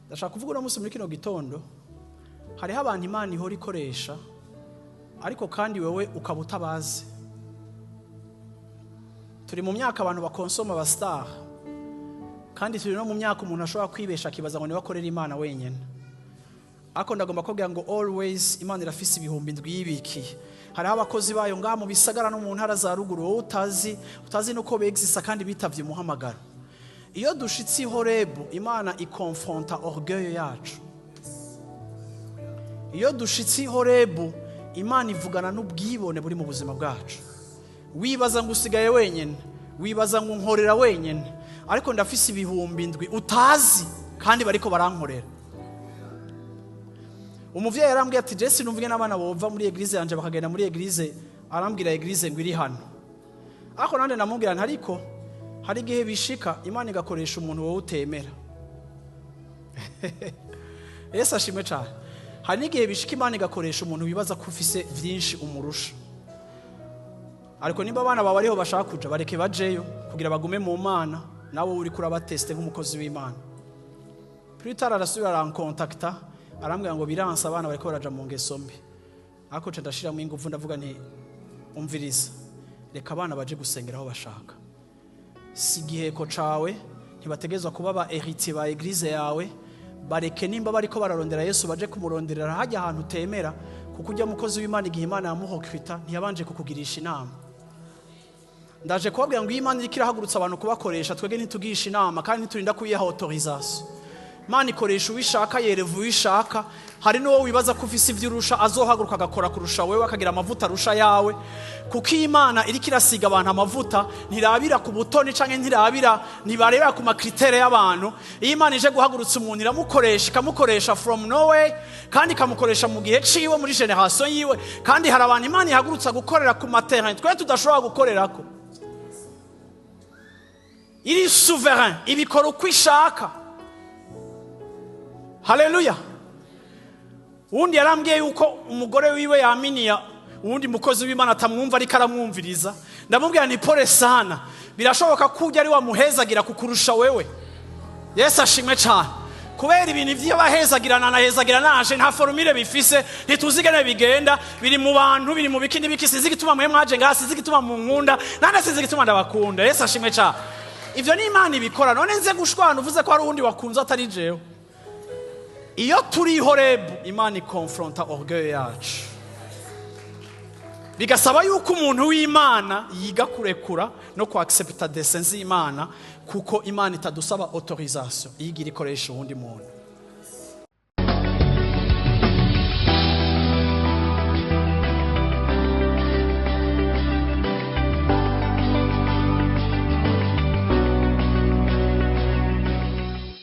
Ndashaka kuvuga uno munsi muri kino gitondo, hariho abantu Imana ihora ikoresha, ariko kandi wewe ukaba utabazi. Turi mu myaka abantu bakonsoma aba star, kandi turi no mu myaka umuntu ashobora kwibesha akibaza ngo niwe akorera Imana wenyine. Ariko ndagomba kubwira ngo always Imana irafise 7,000 yibikiye. Hariho abakozi bayo ngaha mu bisagara no mu ntara za ruguru wowe utazi nuko begzisa kandi bitavye umuhamagaro. Iyo dushitse i Horebu, Imana ikonfronta orgueil yacu. Iyo dushitse i Horebu, Imana ivugana n'ubwibone buri mu buzima bwacu. Wibaza ngo usigaye wenyine, wibaza ngo unkorera wenyine, ariko ndafise 7,000 utazi kandi bariko barankorera. Umuvyeyi yarambwiye ati Jesse numvige n'abana bova muri eglise yanje bakagenda muri eglise, arambwira eglise ngo iri hano. Ariko nande namubwira nti ariko hari igihe bishika Imana igakoresha umuntu wowe utemera. Yesu ashimwe cyane. Hari n'igihe bishika Imana igakoresha umuntu wibaza ko ufise vyinshi umurusha. Ariko nimba abana bawe ariho bashaka kuja, bareke bajeyo kugira bagume mu Mana, nawe uri kurabateste nk'umukozi w'Imana. Plus tard arasubira arankontakta, arambwira ngo biransa abana bariko baraja mu ngeso mbi. Ariko nca ndashiramo ingufu ndavuga nti umviriza, reka abana baje gusengera aho bashaka. Si igiheko cawe, ntibategerezwa kuba ba héritier ba eglise yawe, bareke nimba bariko bararondera Yesu baje kumuronderera hajya ahantu utemera, kuko ujya mukozi w'Imana igihe Imana yamuhokwita ntiyabanje kukugirisha inama. Ndaje kubabwira ngo Imana iriko irahagurutsa abantu kubakoresha, twebwe ntitugisha inama kandi ntiturinda kuyiha autorisation. Imana ikoresha uwishaka, yereva uwishaka. Hari n'uwo wibaza ko ufise ivyo urusha azohaguruka agakora kurusha wewe, akagira amavuta arusha yawe. Kuko Imana iriko irasiga abantu amavuta, ntirabira ku butoni canke ntibarebera ku makritere y'abantu. Iyo Imana ije guhagurutsa umuntu iramukoresha, ikamukoresha from nowhere, kandi ikamukoresha mu gihe ciwe, muri generation yiwe. Kandi hari abantu Imana ihagurutsa gukorera ku materrain twe tudashobora gukorerako. Iri souverain, ibikora uko ishaka. Haleluya. Uwundi yarambwiye yuko umugore wiwe yaminiya uwundi mukozi w'Imana atamwumva ariko aramwumviriza. Ndamubwira nti pole sana, birashoboka ko ujya ari wamuhezagira kukurusha wewe. Yesu ashimwe cyane. Kubera ibintu vy'abahezagirana na hezagira naje nta formule bifise, ntituzigane bigenda, biri mu bantu, biri mu biki n'ibiki. Sinzi igituma mwe mwaje ngaha, sinzi igituma mu nkunda, nande sinzi igituma ndabakunda. Yesu ashimwe cyane. Ivyo ni Imana ibikora. None nze gushwana uvuze ko hari uwundi wakunze atari jewe. Iyo turi Horebu, Imana ikonfronta orgueil yacu. Bigasaba yuko umuntu w'Imana yiga kurekura no kuaccepta dessein z'Imana, kuko Imana itadusaba autorisation iyigira ikoresha uwundi muntu.